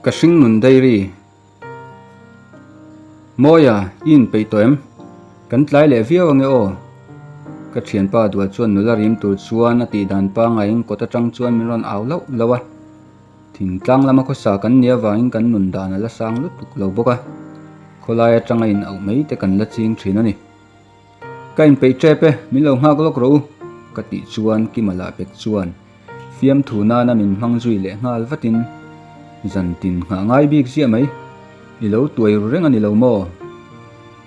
Ka hringnun diary. Mawia, i inpeih tawh em? Kan tlai leh viau ange aw. Ka thianpa dual chuan nula rim tur chuan a tih dan pangaiin kawt atang chuan min rawn au lauh lauh a. Thingtlang lama khawsa kan nih avangin kan nun dan a la sang lutuk lo bawk a. Khawlai atanga in auh mai te kan la ching thin a ni. Ka inpeih tep e, min lo nghak lawk rawh u, ka tih chuan Kima lah pek chuan fiamthu nana min hmang zui leh nghal vatin, Zan tin nghah ngai bik ziah mai, i lo tuai ru reng a ni lo maw?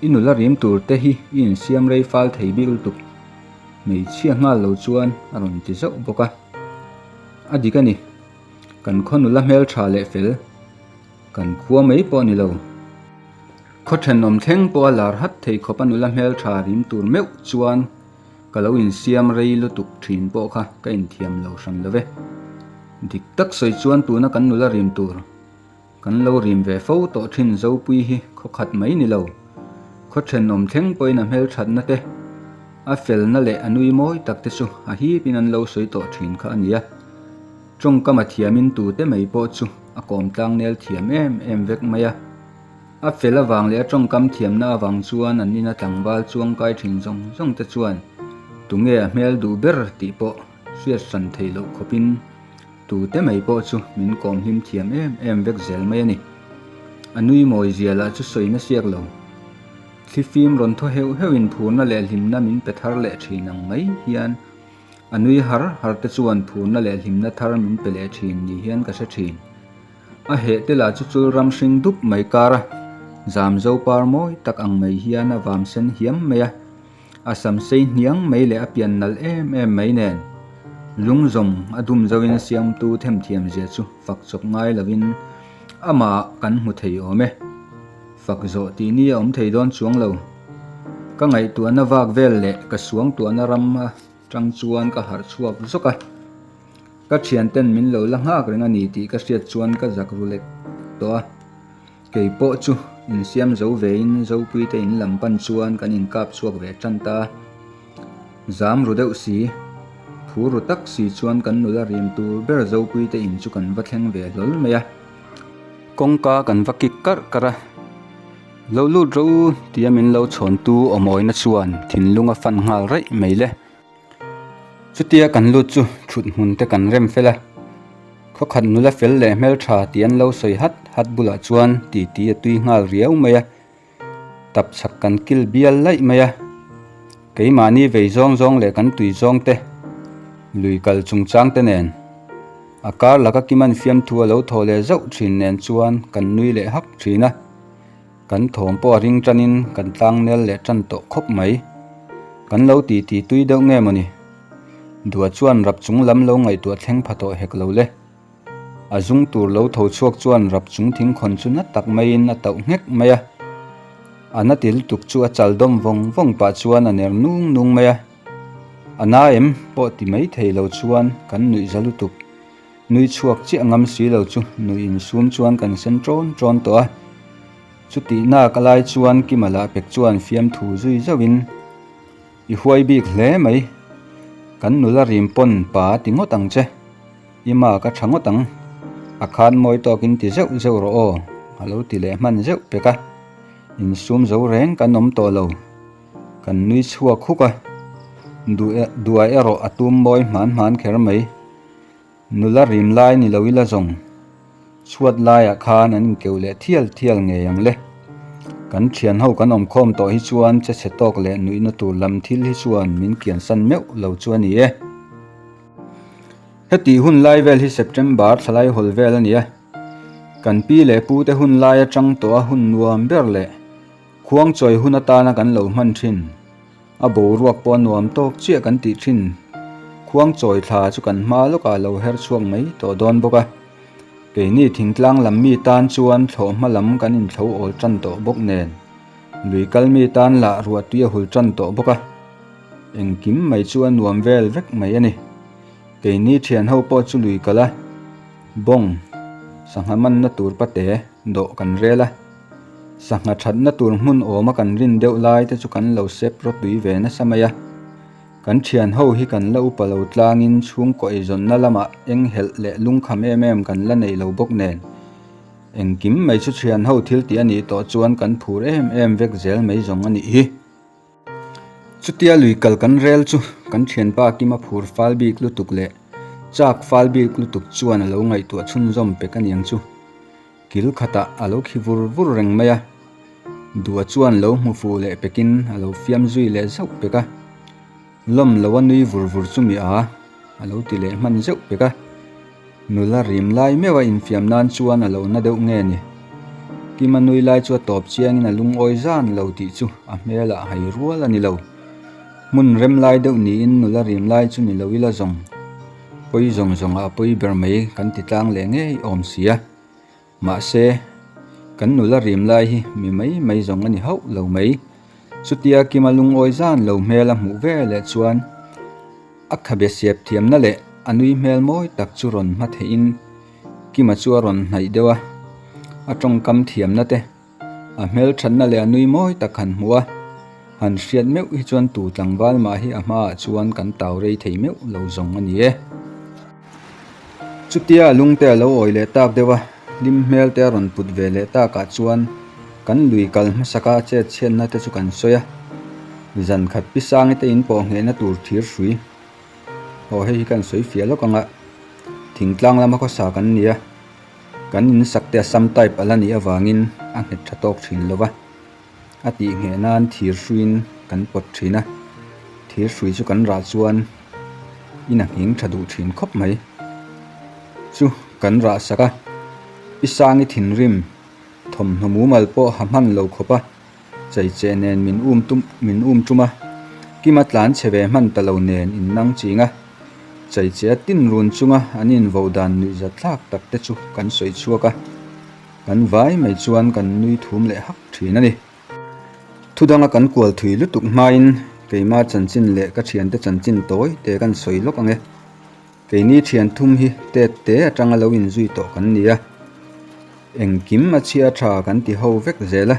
I nula rim tur te hi i insiam rei fal thei bik lutuk, hmeichhia nghal lo chuan a rawn ti zauh bawk a. A dik a ni, kan khaw nula hmeltha leh fel, kan khua mai pawh a ni lo. Khaw thenawm thleng pawh a lar hat thei khawp a nula hmeltha rim tur meuh chuan ka lo insiam rei lutuk thin pawh kha ka inthiam lo hran lo ve. Dik tak sawi chuan tuna kan nula rim tur kan lo rim ve fo tawh thin Zopui hi khaw khat mai ni lo. Khaw thenawm thleng pawhin a hmelthatna te, a felna leh a nui mawi tak te chu a hipin an lo sawi tawh thin kha a nia. Tawngkam a thiamin tute mai pawh chu a kawm tlangnel thiam em em vek mai a. A fel avang leh a tawngkam thiamna avang chuan an ina tlangval chuangkai thin zawng zawng te chuan tunge a hmel duh ber tih pawh hriat hran thei loh khawpin tute mai pawh chu min kawm hlim thiam em em vek zel mai a ni. A nui mawi zia lah chu sawi na siak lo. Thlifim rawn thaw heuh heuhin phurna leh hlimna min pe thar leh thin ang mai hian a nui har har te chuan phurna leh hlimna thar min pe leh thin ni hian ka hre thin. A heh te lah chu chul ram hring dup mai kar a, zam zo par mawi tak ang mai hian a vam sen hiam mai a, a sam sei hniang mai leh a pian nalh em em mai nen lung zawng a dum zoin a siamtu themthiam zia chu fak chawp ngai lovin amah kan hmu thei awm e. Fak zawh tih ni a awm thei dawn chuang lo. Ka ngaihtuahna vak vel leh ka suangtuahna ram atang chuan ka harh chhuak zawk a. Ka thianten min lo la nghak reng a ni tih ka hriat chuan ka zak ru lek tawh a. Kei pawh chu insiam zo vein Zopuite in lam pan chuan kan inkap chhuak ve tan ta a. Zam ru deuh si, phur ru tak si chuan kan nula rim tur ber Zopuite in chu kan va thleng ve hlawl mai a. Kawngka kan va kik karh karh a, Lo lut rawh u tia min lo chhawntu awmawina chuan thinlung a fan nghal raih mai le. Chutia kan lut chu thut hmun te kan rem fel a, khawkhat nula fel leh hmeltha tih an lo sawi hat hat bulah chuan titi a tui nghal riau mai a, tap chhak kan kil bial laih mai a, keimahni vei zawng zawng leh kan tui zawng te, lui kal chungchang te nen a kar laka Kiman fiamthu a lo thaw leh zauh thin nen chuan kan nui leh hak thin a. Kan thawm pawh a ring tanin kan tlang nel leh tan tawh khawp mai. Kan lo ti ti tui deuh nge mawni? Dua chuan rap chung lam lo ngaihtuah thleng pha tawh hek lo le. A zung tur lo tho chhuak chuan rap chung thingkhawn chu na tak maiin a tauh nghek mai a. A na ti lutuk chu a chal dawm vawng vawng pah chuan a ner nung nung mai a. A na em pawh ti mai thei lo chuan kan nuih za lutuk. Nui chhuak chiah ngam si lo chu nui insum chuan kan sen ṭawn ṭawn tawh a. Chutih nak a lai chuan Kima lah pek chuan fiamthu zui zauhin, I huai bik hle mai. Kan nula rim pawn pa a ti ngawt ang che. I ma ka ṭha ngawt ang. A khan mawi tawkin ti zeuh zeuh rawh aw, a lo ti leh hman zeuh pek a. Insum zo reng kan awm tawh lo. Kan nui chhuak huk a. Duah erawh a tum mawi hman hman kher mai. Nula rim lai ni lo ila zawng chhuat laiah khan an inkeuh leh thial thial ngei ang le. Kan thian ho kan awm khawm tawh hi chuan che chhe tawk leh nuihna tur lam thil hi chuan min kiansan meuh lo chu a ni e. Heti hun lai vel hi September thlalai hawl vel a ni a. Kan pi leh pu te hun lai atang tawh a hun nuam ber leh khuangchawi hun atana kan lo hman thin. A boruak pawh a nuam tawk chiah kan tih thin. Khuang chawi thla chu kan hma lawkah lo her chhuak mai tawh dawn bawk a. Keini thingtlang lam mi tan chuan thlawh hma lam kan inthlo awl tan tawh bawk nen, lui kal mi tan lah ruah tui a hul tan tawh bawk a. Engkim mai chu a nuam vel vek mai a ni. Keini thian ho pawh chu lui kal a, bawng, sangha manna tur pate dawh kan rel a. Sangha thatna tur hmun awma kan rin deuh lai te chu kan lo sep rawtui ve nasa mai a. Kan thian ho hi kan la upa lo tlangin chhungkaw eizawnna lamah eng helh leh lungkham em em kan la nei lo bawk nen. Engkim mai chu thian ho thil tih a nih tawh chuan kan phur em em vek zel mai zawng a nih hi. Chutia lui kal kan rel chu kan thianpa Kima phur fal bik lutuk leh chak fal bik lutuk chuan a lo ngaihtuah chhunzawm pek a niang chu. Kil khatah a lo khi vur vur reng mai a, Dua chuan lo hmu fuh leh pekin a lo fiam zui leh zauh pek a. Lawm lo a nui vur vur chu mi a, a lo ti leh hman zeuh pek a. Nula rim lai meuh a infiam nan chuan a lo na deuh nge ni? Kima nui lai chu a tawp chiangin a lungawi zan lo tih chu a hmelah hai rual a ni lo. Hmun rem lai deuh niin nula rim lai chu ni lo ila zawng. Pawi zawng zawngah a pawi ber mai kan ti tlang leh ngei awm sia. Mahse, kan nula rim lai hi mi mai mai zawng a ni hauh lo mai. Chutia Kima lungawi zan lo hmel a hmuh ve leh chuan a khabe siap thiamna leh a nui hmel mawi tak chu rawn hma theihin Kima chu a rawn hnaih deuh a, a tawngkam thiamna te, A hmelthatna leh a nui mawi tak han hmuh a, han hriat meuh hi chuan tu tlangval mah hi a hmaah chuan kan tau rei thei meuh lo zawng a ni e. Chutia a lungte a lo awi leh tak deuh a, hlim hmel te a rawn put ve leh takah chuan kan lui kal hmasaka a chet chhiatna te chu kan sawi a, zan khat pi sangi te in pawh nghehna tur thir hrui. Aw hei hi kan sawi fiah lawk ang a, thingtlang lama khawsa kan ni a. Kan in sak te Assam type a la nih avangin a nghet tha tawk thin lo va, a tih ngheh nan thir hruiin kan pawt thin a, thir hrui chu kan rah chuan in a nghing tha duh thin khawp mai. Chu kan rah sak a, Pi Sangi thinrim thawmhnaw mumal pawh ha hman lo khawp a. Cheicheh nen min um tum min um tum a, Kima tlan chhe ve hman ta lo nen in nang ching a, Cheicheh a tin run chunga an invo dan nuihza thlak tak te chu kan sawi chhuak a, kan vai mai chuan kan nui thum leh hak thin a ni. Thu danga kan kual thui lutuk hmain keima chanchin leh ka thiante chanchin tawi te kan sawi lawk ang e. Keini thian thum hi tet te atanga lo inzui tawh kan ni a, engkim a chhia tha kan ti ho vek zel a.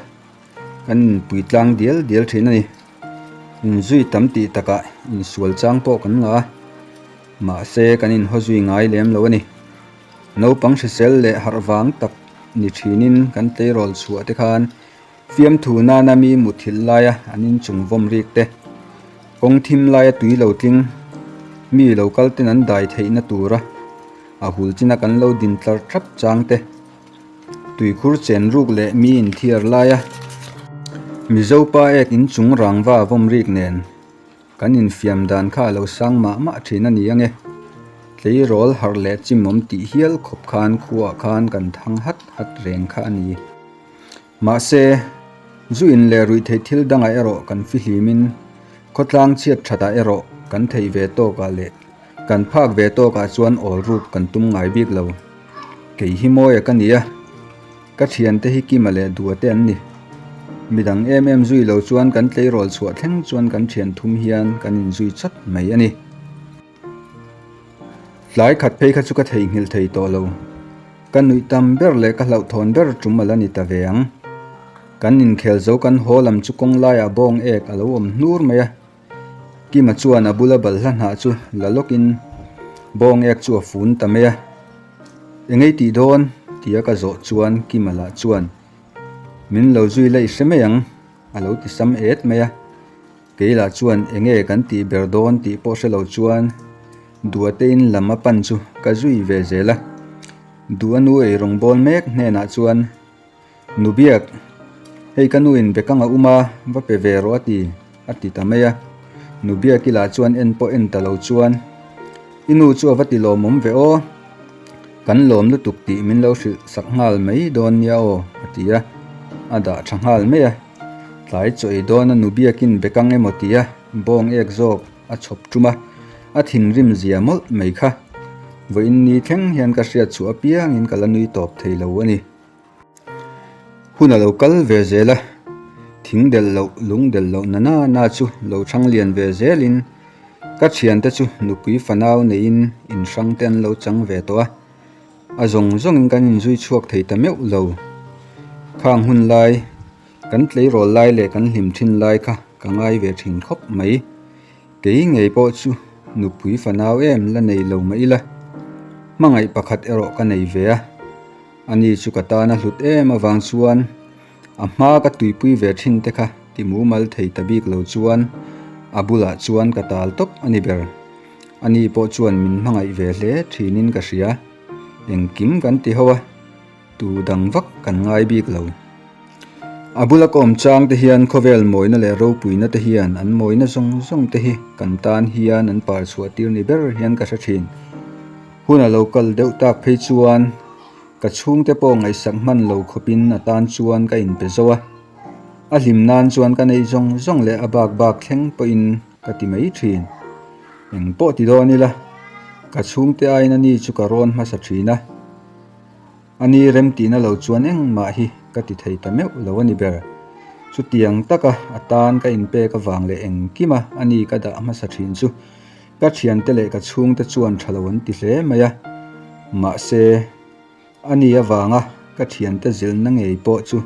Kan inpui tlang dial dial thin a ni. Inzui tam tih takah insual chang pawh kan ngah a, mahse kan inhaw zui ngai lem lo a ni. Naupang hrisel leh harh vang tak ni thinin kan tleirawl chhuah te khan fiamthu nana mi muthilh laia an inchung vawm rik te, kawng thim laia tui lo tling mi lo kal ten an dai theihna tura a hul china kan lo din tlar thlap chang te, Tuikhur chen ruk leh mi inthiar laia Mizo pa ek inchung rangva vawm rik nen kan infiam dan kha a lo sang mah mah thin a ni ange. Tleirawl harh leh chimawm tih hial khawp khan khuaah khan kan thang hat hat reng kha a ni. Mahse, zu in leh ruih theih thil dangah erawh kan fihlimin khawtlang chhiat thatah erawh kan theih ve tawkah leh Kan phak ve tawkah chuan awl ruk kan tum ngai bik lo. Kei hi Mawia ka ni a, ka thiante hi Kima leh Dua te an ni. Midang em em zui lo chuan kan tleirawl chhuah thleng chuan kan thian thum hian kan inzui chat mai a ni. Tlai khat phei kha chu ka theihnghilh thei tawh lo. Ka nuih tam ber leh ka hlauhthawn ber tum a la ni ta ve ang. Kan inkhel zo kan haw lam chu kawng laiah bawng ek a lo awm hnur mai a. Kima chuan a bula balhla hnah chu la lawkin bawng ek chu a fun ta mai a, Engei tih dawn? tia ka zawh chuan Kima lah chuan, Min lo zui la i hre mai ang, a lo ti sam et mai a. Kei lah chuan enge kan tih ber dawn tih pawh hre lo chuan Duate in lam a pan chu ka zui ve zel a. Duh a nu eirawng bawl mek hnenah chuan, Nu biak, hei ka nu in bekang a um a, va pe ve rawh a ti, a ti ta mai a. Nu biak i lah chuan en pawh en ta lo chuan, I nu chu a va ti lawmawm ve aw, kan lawm lutuk tih min lo hrilh sak nghal mai dawn nia aw, a ti a, a dah tha nghal mai a. Tlai chaw ei dawn a nu biakin bekang emaw ti a, bawng ek zawk a chhawp tum a, a thinrim zia mawlh mai kha. Vawiin ni thleng hian ka hriat chhuah apiangin ka la nui tawp thei lo a ni. Hun a lo kal ve zel a, thing delh loh, lung delh loh na na na chu lo thang lian ve zelin ka thiante chu nupui fanau neiin inhrang te an lo chang ve tawh a, a zawng zawngin kan inzui chhuak thei ta meuh lo. Khang hun lai, kan tleirawl lai leh kan hlim thin lai kha ka ngai ve thin khawp mai. Kei ngei pawh chu nupui fanau em la nei lo mah ila, hmangaih pakhat erawh ka nei ve a. Ani chu ka tana hlut em avang chuan a hma ka tuipui ve thin te kha ti mumal thei ta bik lo chuan a bulah chuan ka tal tawp a ni ber. Ani pawh chuan min hmangaih ve hle thinin ka hria. Engkim kan ti ho a. Tu dang vak kan ngai bik lo. A bula ka awm chang te hian khawvel mawina leh ropuina te hian an mawina zawng zawng te hi kan tan hian an par chhuah tir ni ber hian ka hre thin. Hun a lo kal deuh tak phei chuan ka chhungte pawh ngaihsak hman lo khawpin a tan chuan ka inpe zo a. A hlim nan chuan ka neih zawng zawng leh a bak bak thleng pawhin ka ti mai thin. Eng pawh ti dawn ila ka chhungte aiin ani chu ka rawn hmasa thin a. A ni remtihna lo chuan engmah hi ka ti thei ta meuh lo a ni ber. Chutiang taka a tan ka inpek avang leh engkima a ni ka dah hmasa thin chu ka thiante leh ka chhungte chuan tha lo an ti hle mai a. Mahse, a ni avanga ka thiante zilhna ngei pawh chu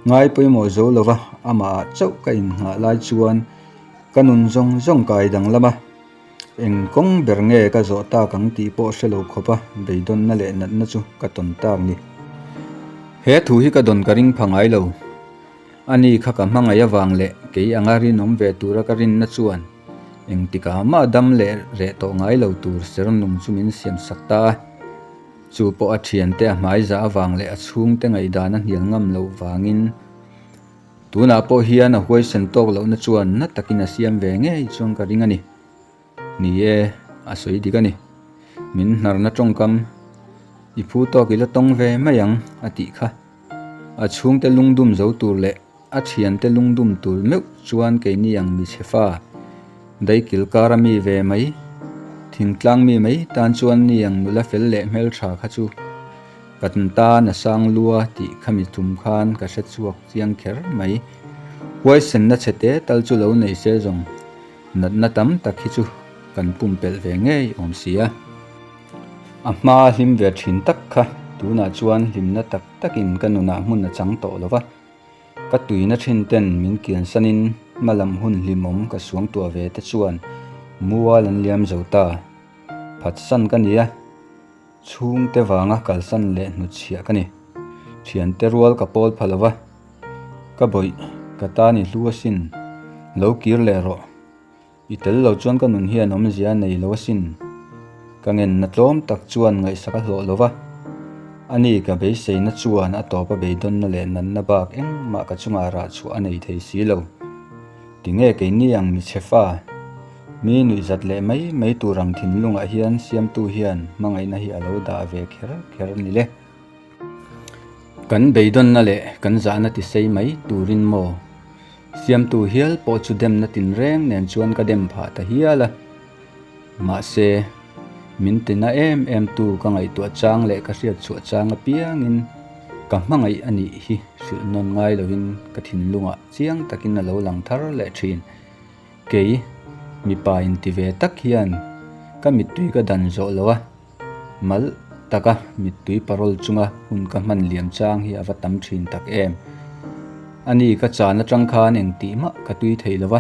ngai pawimawh zo lova amahah chauh ka innghah lai chuan ka nun zawng zawng kai danglam a. Eng kawng ber nge ka zawh tak ang tih pawh hre lo khawp a, beidawnna leh natna chu ka tawn tak ni. He thu hi ka dawn ka ring pha ngai lo. Ani kha ka hmangaih avang leh kei anga rinawm ve tura ka rinna chuan engtikah mah dam leh reh tawh ngai lo tur ser nung chu min siam sak ta a. Chu pawh a thiante a hmai zah avang leh a chhungte ngaihdan a hnial ngam loh vangin Tunah pawh hian a huaisen tawk lohna chuan na takin a siam ve ngei chuan ka ring a ni. Ni e, a sawi dik a ni. Min hnarna tawngkam, I phu tawk i la tawng ve mai ang, a tih kha. A chhungte lungdum zo tur leh a thiante lungdum tur meuh chuan keini ang mi chhe fa, daikil kara mi ve mai, thingtlang mi mai tan chuan ni ang nula fel leh hmeltha kha chu Kan tan a sang lua tih khami tum khan ka hre chhuak chiang kher mai. Huaisenna chhe te tal chu lo nei se zawng natna tam tak hi chu kan pumpelh ve ngei awm si a. A hma hlim ve thin tak kha tunah chuan hlimna tak takin ka nunah hmun a chang tawh lo va. Ka tuina thin ten min kiansanin hmalam hun hlimawm ka suangtuah ve te chuan mual an liam zo ta. Phatsan ka ni a. Chhungte vanga kalsan leh hnutchhiah ka ni. Thiante rual ka pawl pha lova, ka bawih, ka ta ni hlu asin, lo kir leh rawh. I tel lo chuan ka nun hian awmzia a nei lo asin. Ka ngenna tlawm tak chuan ngaihsak a hlawh lova, ani ka beiseina chuan a tawpa beidawnna leh natna bak engmah ka chungah rah chhuah a nei thei si lo. Tinge keini ang michhe fa? Mi nuihzat leh mai mai tur ang thinlungah hian siamtu hian hmangaihna hi a lo dah ve kher kher ni le. Kan beidawnna leh kan zahna tisei mai turin maw? Siamtu hial pawh chu demna tinreng nen chuan ka dem phah ta hial a. Mahse, min tina em em tu ka ngaihtuah chang leh ka hriat chhuah chang apiangin ka hmangaih a nih hi hrilh nawn ngai lovin ka thinlungah chiang takin a lo lang thar leh thin. Kei, mipa inti ve tak hian ka mittui ka dan zawh lo a, mal taka mittui parawl chunga hun ka hman liam chang hi a va tam thin tak em. Ani ka chan atang khan engtih mah ka tui thei lo va,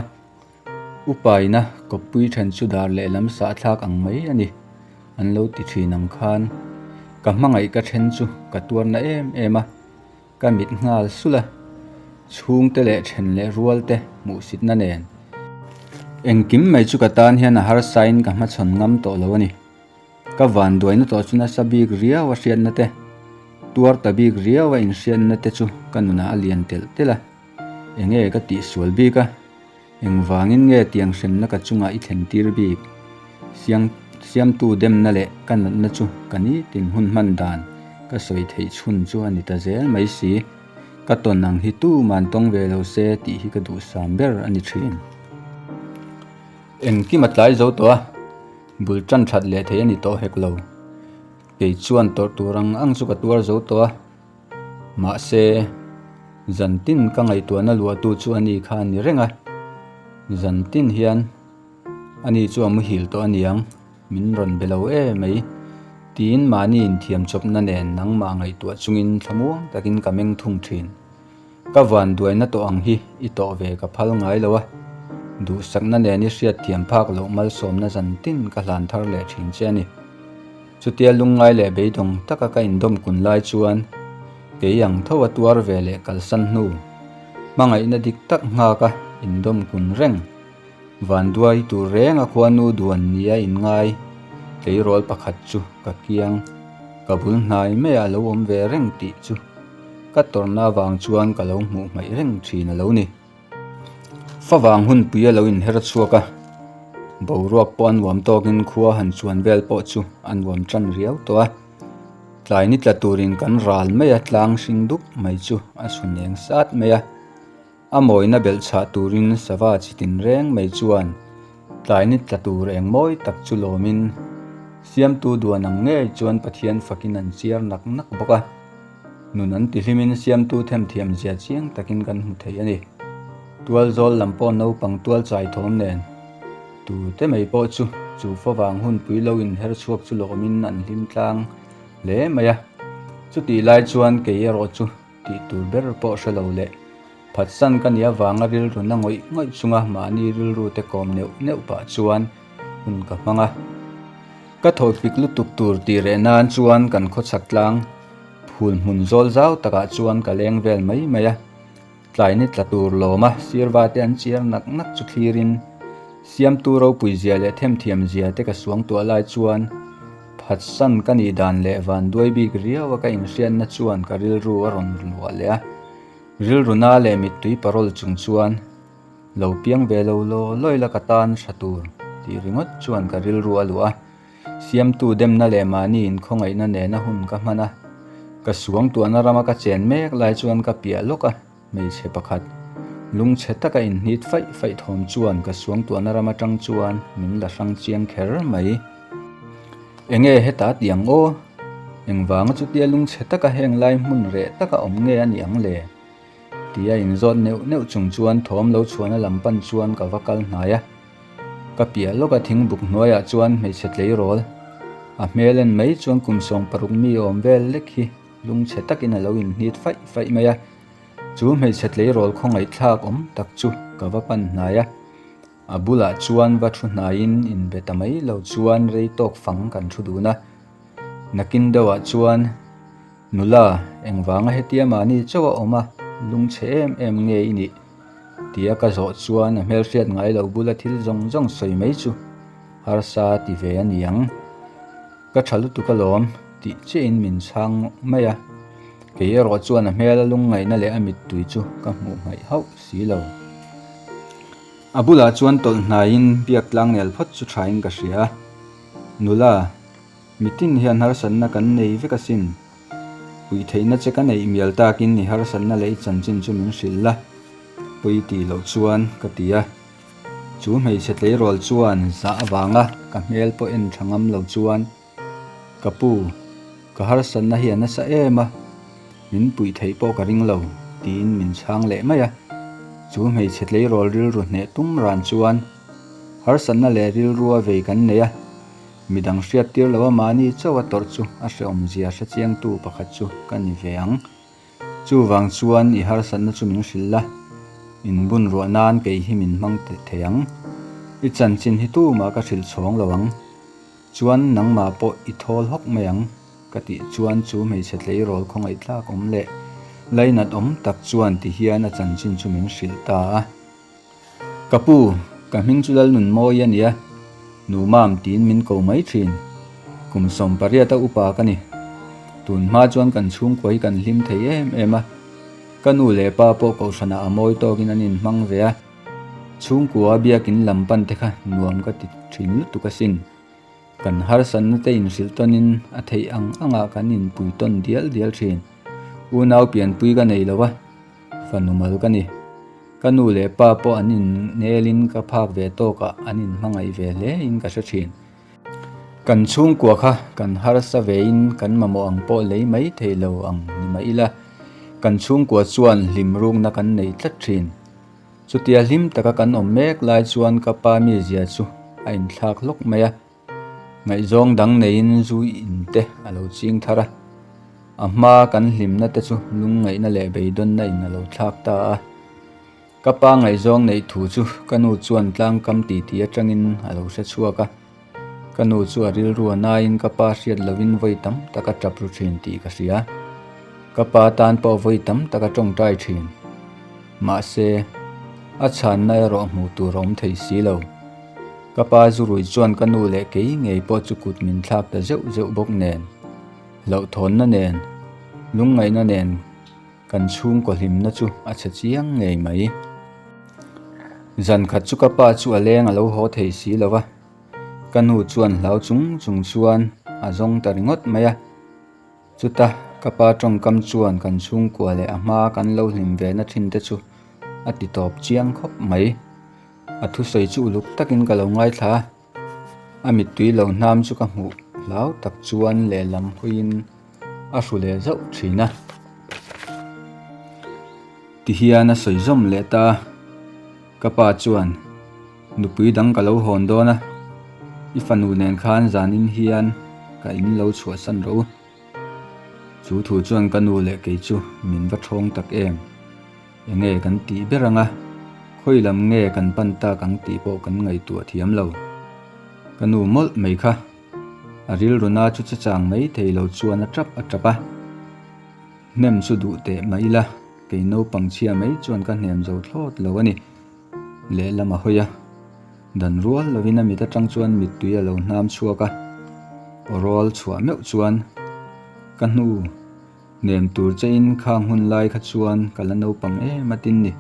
upaina kawppui then chu dar lehlam sahthlak ang mai a ni an lo ti thin ang khan ka hmangaih ka then chu ka tuarna em em a. Ka mit nghal sulh a, chhungte leh then leh rualte hmuhsitna nen. Engkim mai chu ka tan hian a harsain ka hmachhawn ngam tawh lo a ni. Ka vanduaina tawh chu nasa bik riau a hriatna te, tuar ta bik riau a inhriatna te chu ka nunah a lian telh telh a. Enge ka tihsual bik a? Engvangin nge tiang hremna ka chungah i thlen tir bik? Siang siamtu demna leh ka natna chu ka nitin hun hman dan ka sawi theih chhun chu a ni ta zel mai si. Ka tawn ang hi tuman tawng ve lo se tih hi ka duhsam ber a ni thin. Engkim a tlai zo tawh a, bul tan that leh thei a ni tawh hek lo. Kei chuan tawrh tur ang ang chu ka tuar zo tawh a. Mahse, zantin ka ngaihtuahna luahtu chu ani kha a ni reng a, zantin hian ani chu a muhil tawh a niang, min rawn be lo e mai tiin mahni inthiam chawpna nen nangmah ngaihtuah chungin thlamuang takin ka meng thung thin. Ka vanduaina tawh ang hi i tawh ve ka phal ngai lo a, duhsakna nen i hriatthiam phak loh malsawmna zantin ka hlan thar leh thin che a ni. Chutia lungngai leh beidawng taka ka indawm kun lai chuan kei ang tho a tuar ve leh kalsan hnu, hmangaihna dik tak nghak a indawm kun reng. Vanduai tur reng a khuanu duan nia inngai tleirawl pakhat chu ka kiang, ka bul hnai maiah a lo awm ve reng tih chu ka tawrhna avang chuan ka lo hmuh hmaih reng thin a lo ni. Favang hunpui a lo inher chhuak a, boruak pawh a nuam tawkin khua han chuan vel pawh chu a nuam tan riau tawh a. Tlai ni tla turin kan ral mai a, tlang hring dup mai chu a chhun eng sat mai a. A mawina belh chhah turin sava chi tin reng mai chuan tlai ni tla tur eng mawi tak chu lawmin Siamtu duan ang ngei chuan Pathian fakin an chiar nak nak bawk a. Nun an tihlimin siamtu themthiam zia chiang takin kan hmu thei a ni. Tual zawl lam pawh naupang tual chai thawm nen tute mai pawh chu chu favang hunpui lo inher chhuak chu lawmin an hlim tlang hle mai a. Chutih lai chuan kei erawh chu tih tur ber pawh hre lo leh phatsan ka nih avanga rilru na ngawih ngawih chunga mahni rilru te kawm neuh neuh pah chuan hun ka hmang a. Ka thawhpik lutuk tur tih reh nan chuan kan khawchhak tlang Phul hmun zawl zau takah chuan ka leng vel mai mai a, tlai ni tla tur lawma sirva te an chiar nak nak chu thlirin Siamtu ropui zia leh themthiam zia te ka suang tuah lai chuan phatsan ka nih dan leh vanduai bik riau a ka inhriatna chuan ka rilru a rawn luah leh a, rilru na leh mittui parawl chung chuan lo piang ve lo law lawi la ka tan tha tur tih ringawt chuan ka rilru a luah a. Siamtu demna leh mahni inkhawngaihna nena hun ka hman a, ka suangtuahna rama ka chen mek lai chuan ka piah lawk a, hmeichhe pakhat lungchhe taka inhnit faih faih thawm chuan ka suangtuahna ram atang chuan min la hrang chiang kher mai. Enge heta ti ang aw? Engvanga chutia lungchhe taka heng lai hmun reh taka awm nge a nih ang le? Tia inzawt neuh neuh chung chuan thawm lo chhuahna lam pan chuan ka va kal hnai a. Ka piah lawka thingbuk hnuaiah chuan hmeichhe tleirawl, a hmel en mai chuan kum 60 mi awm vel lek hi lungchhe takin a lo inhnit faih faih mai a. Chu hmeichhe tleirawl khawngaihthlak awm tak chu ka va pan hnai a, a bulah chuan va thu hnaiin inbe ta mai lo chuan rei tawk fang kan thu dun a. Nakin deuhah chuan nula engvanga hetia mahni chauh a awm a, lungchhe em em nge i nih? Tia ka zawh chuan a hmelhriat ngai lo bula thil zawng zawng sawi mai chu harsa ti ve a ni ang. Ka tha lutuk alawm tih chiahin min chhang mai a, kei erawh chuan a hmela lungngaihna leh a mittui chu ka hmuh hmaih hauh si lo. A bulah chuan tawlh hnaiin biak tlangnel phawt chu thain ka hria a, Nula, mitin hian harsatna kan nei vek asin. Puihtheihna che ka neih mial takin i harsatna leh i chanchin chu min hrilh la, pawi tih loh chuan ka ti a. Chu hmeichhe tleirawl chuan zah avanga ka hmel pawh en tha ngam lo chuan, Ka pu, ka harsatna hi a nasa em a, min puih theih pawh ka ring lo, tiin min chhang leh mai a. Chu hmeichhe tleirawl rilru hneh tum ran chuan harsatna leh rilrua vei kan nei a. Midang hriat tir lo a mahni chauh a tawrh chu a hrehawm zia hre chiangtu pakhat chu ka ni ve ang. Chuvang chuan i harsatna chu min hrilh la, in bun ruah nan kei hi min hmang thei ang. I chanchin hi tumah ka hrilh chhawng lo ang. Chuan nangmah pawh i thawl hawk mai ang ka tih chuan chu hmeichhe tleirawl khawngaihthlak awm leh lainat awm tak chuan ti hian a chanchin chu min hrilh ta a. Ka pu, ka hming chu Lalnunmawi a nia, Nu Mam tiin min ko mai thin. Kum 18 a upa ka ni. Tun hma chuan kan chhungkua hi kan hlim thei em em a. Ka nu leh pa pawh kohhranah a mawi tawkin an inhmang ve a. Chhungkua biakin lam pan te kha nuam ka ti thin lutuk asin. Kan harsatna te inhrilh tawnin a theih ang angah kan inpui tawn dial dial thin. Unau pianpui ka nei lo a, fanu mal ka ni. Ka nu leh pa pawh an innelin ka phak ve tawkah an inhmangaih ve hle in ka hre thin. Kan chhungkua kha kan harsa vein kan mamawh ang pawh lei mai thei lo ang ni mah ila, kan chhungkua chuan hlim rukna kan nei tlat thin. Chutia hlim taka kan awm mek lai chuan ka pa mizia chu a inthlak hlawk mai a, ngaihzawng dang neiin zu in te a lo ching thar a, a hma kan hlimna te chu lungngaihna leh beidawnna in a lo thlak ta a. Ka pa ngaihzawng neih thu chu ka nu chuan tlangkam titi atangin a lo hre chhuak a. Ka nu chu a rilru a naiin ka pa hriat lovin vawi tam tak a tap ru thin tih ka hria. Ka pa tan pawh vawi tam tak a tawngtai thin. Mahse, a chhanna erawh hmuh tur a awm thei si lo. Ka pa zurui chuan ka nu leh kei ngei pawh chu kut min thlak ta zeuh zeuh bawk nen, hlauhthawnna nen, lungngaihna nen kan chhungkaw hlimna chu a chhe chiang ngei mai. Zan khat chu ka pa chu a leng a lo haw thei si lo va, ka nu chuan hlau chung chung chuan a zawng ta ringawt mai a. Chuta ka pa tawngkam chuan kan chhungkua leh a hma kan lo hlim ve na thin te chu a ti tawp chiang khawp mai. A thusawi chu uluk takin ka lo ngaithla a, a mittui lo hnam chu ka hmuh hlau tak chuan lehlam hawiin a hru leh zauh thin a. Tihian a sawi zawm leh ta a, ka pa chuan nupui dang ka lo hawn dawn a, i fanu nen khan zanin hian ka in lo chhuahsan rawh u. Chu thu chuan ka nu leh kei chu min va thawng tak em. Enge kan tih ber anga, khawi lam nge kan pan tak ang tih pawh kan ngaihtuah thiam lo. Ka nu mawlh mai kha, a rilru na chu che chang mai thei lo chuan a tap a tap a. Hnem chu duh teh mah ila, kei naupang chhia mai chuan ka hnem zo thlawt lo a ni. Lehlam a hawi a, dan rual lovin a mit atang chuan mittui a lo hnam chhuak a, aw rawl chhuah meuh chuan ka hnu hnem tur chein khang hun lai kha chuan ka la naupang em a tin ni.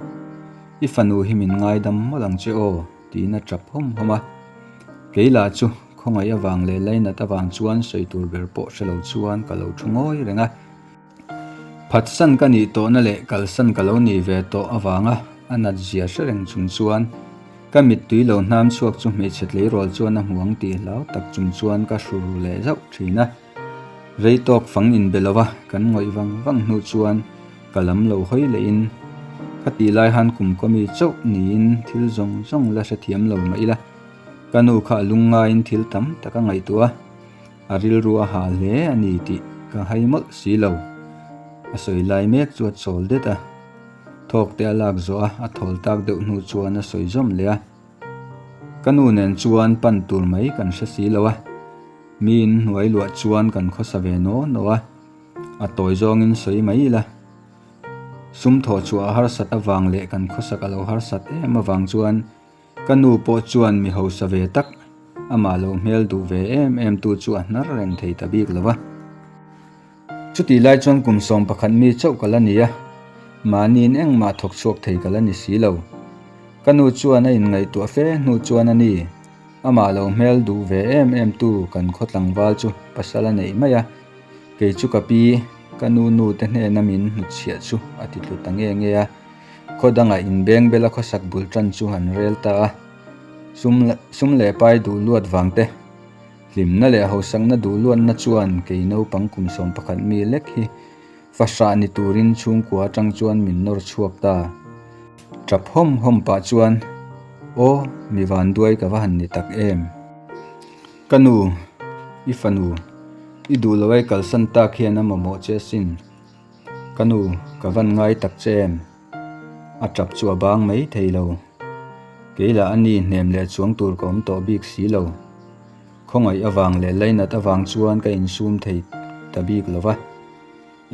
I fanu hi min ngaidam mawlh ang che aw tiin a tap hawm hawm a. Kei lah chu khawngaih avang leh lainat avang chuan sawi tur ber pawh hre lo chuan ka lo thu ngawi reng a. Phatsan ka nih tawhna leh kalsan ka lo nih ve tawh avanga a nat zia hre reng chung chuan ka mittui lo hnam chhuak chu hmeichhe tleirawl chuan a hmu ang tih hlau tak chung chuan ka hru ru leh zauh thin a. Rei tawk fang inbe lova kan ngawih vang vang hnu chuan ka lam lo hawi lehin ka tih lai han kum kawmi chauh niin thil zawng zawng la hrethiam lo mah ila ka nu kha a lungngaiin thil tam tak a ngaihtuah a. A rilru a hah hle a ni tih ka hai mawlh si lo. A sawi lai mek chu a chawl det a. Thawk te a lak zawh a, a thawl tak deuh hnu chuan a sawi zawm leh a. Ka nu nen chuan pan tur mai kan hre si lo a. Miin hnuai luah chuan kan khawsa ve naw naw a. A tawi zawngin sawi mai ila. Sum thawh chhuah a harsat avang leh kan khawsak a lo harsat em avang chuan Ka nu pawh chuan mi hausa ve tak, amah lo hmel duh ve em em tu chu a hnar reng thei ta bik lo va. Chutih lai chuan kum 11 mi chauh ka la ni a, mahniin engmah thawk chhuak thei ka la ni si lo. Ka nu chuan a inngaihtuah fe hnu chuan a ni, amah lo hmel duh ve em em tu kan khaw tlangval chu pasal a neih mai a, kei chu ka pi, ka nu nu te hnena min hnutchhiah chu a ti tlu ta nge nge a. Khaw dangah inbeng bela khawsak bul tan chu an rel ta a, sum sum leh pai duh luat vang te, hlimna leh hausakna duh luatna chuan kei naupang kum 11 mi lek hi fahrah ni turin chhungkua atang chuan min nawr chhuak ta. Tap hawm hawm pah chuan, Aw, mi vanduai ka va han ni tak em? Ka nu, i fanu, i duh lo ai kalsan tak hian a mamawh che asin. Ka nu, ka van ngai tak che em? A tap chu a bang mai thei lo. Kei lah a ni hnem leh chuang tur ka awm tawh bik si lo. Khawngaih avang leh lainat avang chuan ka insum thei ta bik lo va.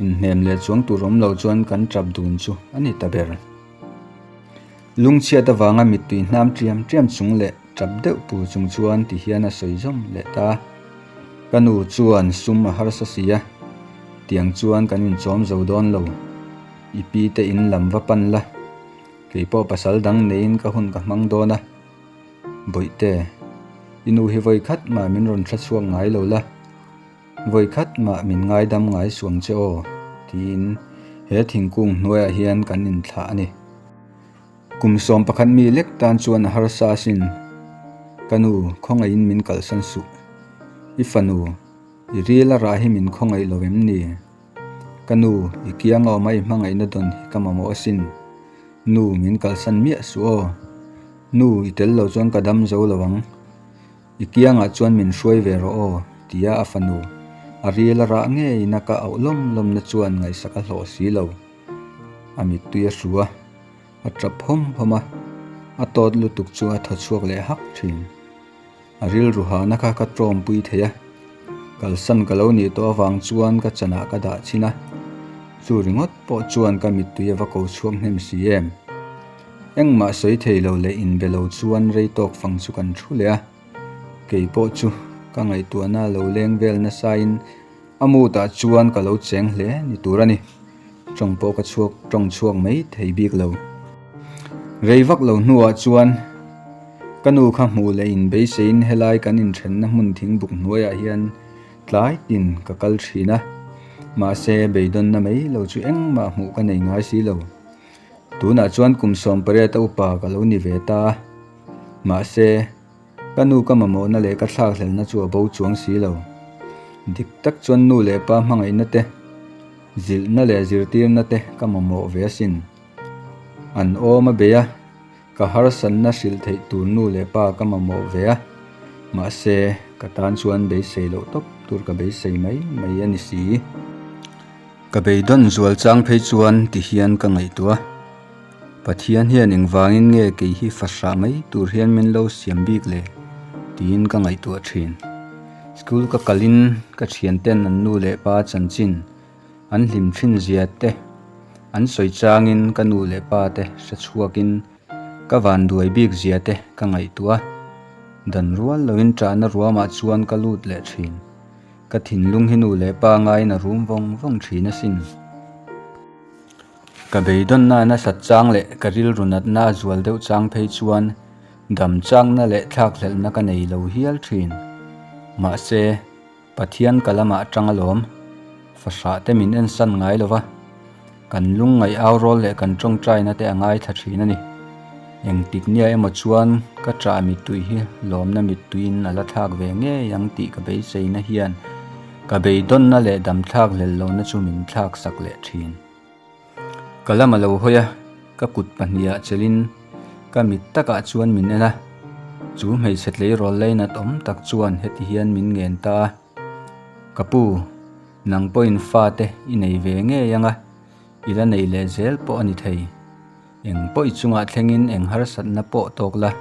Inhnem leh chuang tur awm lo chuan kan tap dun chu a ni ta ber. Lungchhiat avanga mittui hnam ṭiam ṭiam chung leh ṭap deuh pur chung chuan ti hian a sawi zawm leh ta. Ka nu chuan sum a harsa si a, tiang chuan kan inchawm zo dawn lo. I pi te in lam va pan la, kei pawh pasal dang neiin ka hun ka hmang dawn a. Bawihte, i nu hi vawi khat mah min rawn hre chhuak ngai lo la. Vawi khat mah min ngaidam ngai suang che aw, tiin he thingkung hnuaiah hian kan inthlah a ni. Kum 11 mi lek tan chuan a harsa asin. Ka nu, khawngaihin min kalsan suh. I fanu, i ril a rah hi min khawngaih lo em ni? Ka nu, i kianga awma i hmangaihna dawn hi ka mamawh asin. Nu, min kalsan miah suh aw. Nu, i tel lo chuan ka dam zo lo ang. I kiangah chuan min hruai ve rawh aw, tia a fanu a ril a rah ngeiin a ka auh lawm lawmna chuan ngaihsak a hlawh si lo. A mittui a hru a, a tap hawm hawm a, a tawt lutuk chu a thaw chhuak leh hak thin. A rilru hahna kha ka tawmpui thei a, kalsan ka lo nih tawh avang chuan ka chanah ka dah chhin a, chu ringawt pawh chuan ka mittui a va ko chhuak hnem si em. Engmah sawi thei lo leh inbe lo chuan rei tawk fang chu kan thu leh a, kei pawh chu ka ngaihtuahna lo leng vel nasain a mood-ah chuan ka lo cheng hle ni tur a ni. Tawng pawh ka chhuak tawng chhuak mai thei bik lo. Rei vak lo hnuah chuan ka nu kha hmuh leh in beiseiin helai kan inthenna hmun thingbuk hnuaiah hian tlai tin ka kal thin a, mahse beidawnna mai lo chu engmah hmuh ka nei ngai si lo. Tunah chuan kum 18 a upa ka lo ni ve ta a, mahse ka nu ka mamawhna leh ka thlakhlelhna chu a bo chuang si lo. Dik tak chuan nu leh pa hmangaihna te, zilhna leh zirtirna te ka mamawh ve asin. An awm a bei a, ka harsatna hrilh theih tur nu leh pa ka mamawh ve a, mahse ka tan chuan beisei loh tawp tur ka beisei mai mai a ni si. Ka beidawn zual chang phei chuan ti hian ka ngaihtuah a, Pathian hian engvangin nge kei hi fahrah mai tur hian min lo siam bik le? tiin ka ngaihtuah thin. School ka kalin ka thianten an nu leh pa chanchin An hlim thin zia te an sawi changin ka nu leh pa te hre chhuakin ka van duai bik zia te ka ngaihtuah a, dan rual loin ṭahna ruamah chuan ka lut leh thin. Ka thinlung hi nu leh pa ngaiin a rum vawng vawng thin asin. Ka beidawnna a nasat chang leh ka rilru natna a zual deuh chang phei chuan dam chakna leh thlakhlelhna ka nei lo hial thin. Mahse. Pathian ka lamah atang alawm, fahrah te min ensan ngai lo va, kan lungngaih au rawl leh kan tawngtaina te a ngaithla thin a ni. Engtik nia emaw chuan ka ṭah mittui hi lawmna mittuiin a la thlak ve ngei ang tih ka beiseina hian ka beidawnna leh damthlak hlel lohna chu min thlak sak leh thin. Ka lam a lo hawi a, ka kut pahnihah chelhin ka mit takah chuan min en a, chu hmeichhe tleirawl lainat awm tak chuan heti hian min ngen ta a, Ka pu, nang pawhin fate i nei ve ngei ang a, i la nei leh zel pawh a ni thei. Eng pawh i chungah thlengin eng harsatna pawh tawk la,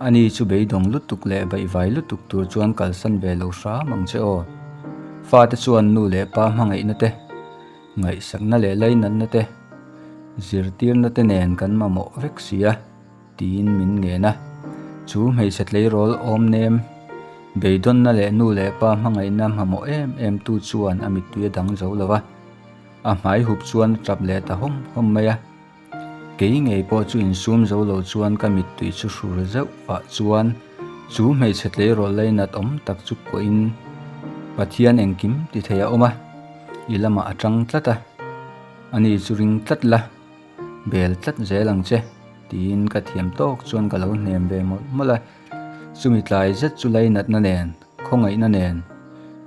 ani chu beidawng lutuk leh baihvai lutuk tur chuan kalsan ve lo hram ang che aw. Fate chuan nu leh pa hmangaihna te, Ngaihsakna leh lainatna te, zirtirna te nen kan mamawh vek si a, tiin min ngen a. Chu hmeichhe tleirawl awm nem, beidawnna leh nu leh pa hmangaihna hmamawh em em tu chuan a mittui a dang zo lo va, a hmai hup chuan a tap leh ta hawm hawm mai a. Kei ngei pawh chu insum zo lo chuan ka mittui chu hrur zeuh pah chuan chu hmeichhe tleirawl lainat awm tak chu kuahin Pathian engkim ti thei a awm a, i lamah a tang tlat a, ani chu ring tlat la, bel tlat zel ang che tiin ka thiam tawk chuan ka lo hnem ve mawlh mawlh a, chumi tlai zet chu lainatna nen, khawngaihna nen,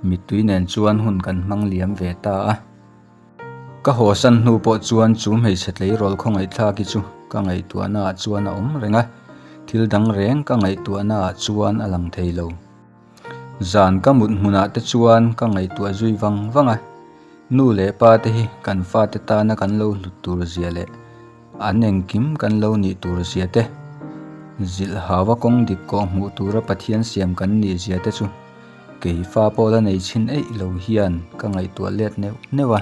mittui nen chuan hun kan hmang liam ve ta a. Ka hawsan hnu pawh chuan chu hmeichhe tleirawl khawngaihthlak hi chu ka ngaihtuahnaah chuan a awm reng a, thil dang reng ka ngaihtuahnaah chuan a lang thei lo. Zan ka mut hmunah te chuan ka ngaihtuah zui vang vang a, nu leh pa te hi kan fate tana kan lo hlut tur zia leh an engkim kan lo nih tur zia te, zilh haua kawng dik kawh hmuh tura Pathian siam kan nih zia te chu Kei fa pawh la nei chhin eih lo hian ka ngaihtuah let neuh neuh a.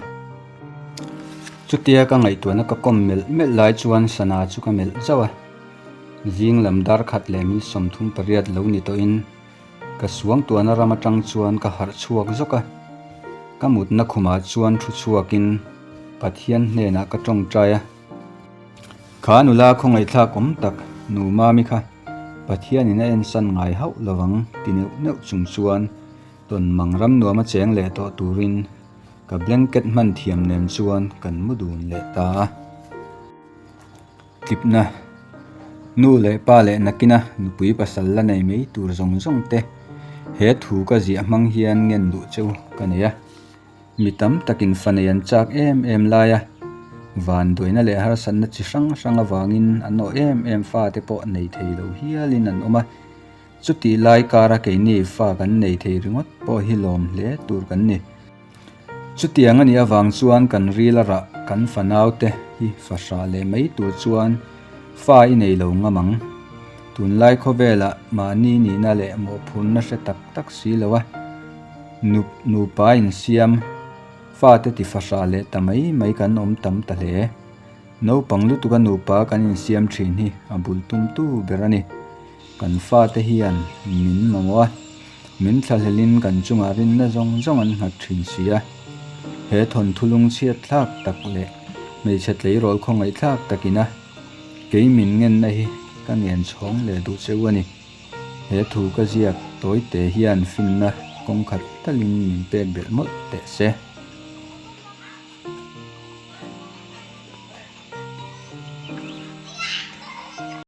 Chutia ka ngaihtuahna ka kawm melh melh lai chuan sana chu ka melh zauh a. Zing lam dar khat leh min 38 lo ni tawhin ka suangtuahna ram atang chuan ka harh chhuak zawk a. Ka mutna khumah chuan thu chhuakin Pathian hnenah ka tawngtai a. Kha nula khawngaihthlak awm tak nu Mami kha Pathianin a ensan ngai hauh lovang ti neuh neuh chung chuan tawn mang ram nuama cheng leh tawh turin ka blanket hman thiam nen chuan kan mu dun leh ta a. Tlipna, Nu leh pa leh nakina nupui pasal la nei mai tur zawng zawng te he thu ka ziah hmang hian ngen duh cheu ka nei a. Mi tam takin fa nei an chak em em lai a, vanduaina leh harsatna chi hrang hrang avangin an awh em em fate pawh nei thei lo hialin an awm a. Chutih lai kara keini fa kan nei thei ringawt pawh hi lawm hle tur kan ni. Chutiang a nih avang chuan kan ril a rah kan fanaute hi fa hrah leh mai tur chuan fa i nei lo ngam ang. Tunlai khawvelah mahni nihna leh mawhphurhna hre tak tak si lo a, nupa insiam, fate ti fahrah leh ta mai mai kan awm tam ta hle. Naupang lutuka nupa kan insiam thin hi a bul tumtu ber a ni. Kan fate hian min mamawh a, min thlahlelin kan chungah rinna zawng zawng an nghat thin si a. He thawnthu lungchhiat thlak tak leh hmeichhe tleirawl khawngaih thlak takin a kei min ngenna hi ka ngen chhawng leh duh che u a ni. He thu ka ziak tawite hian finna kawngkhat talin min pek belh mawlh teh se.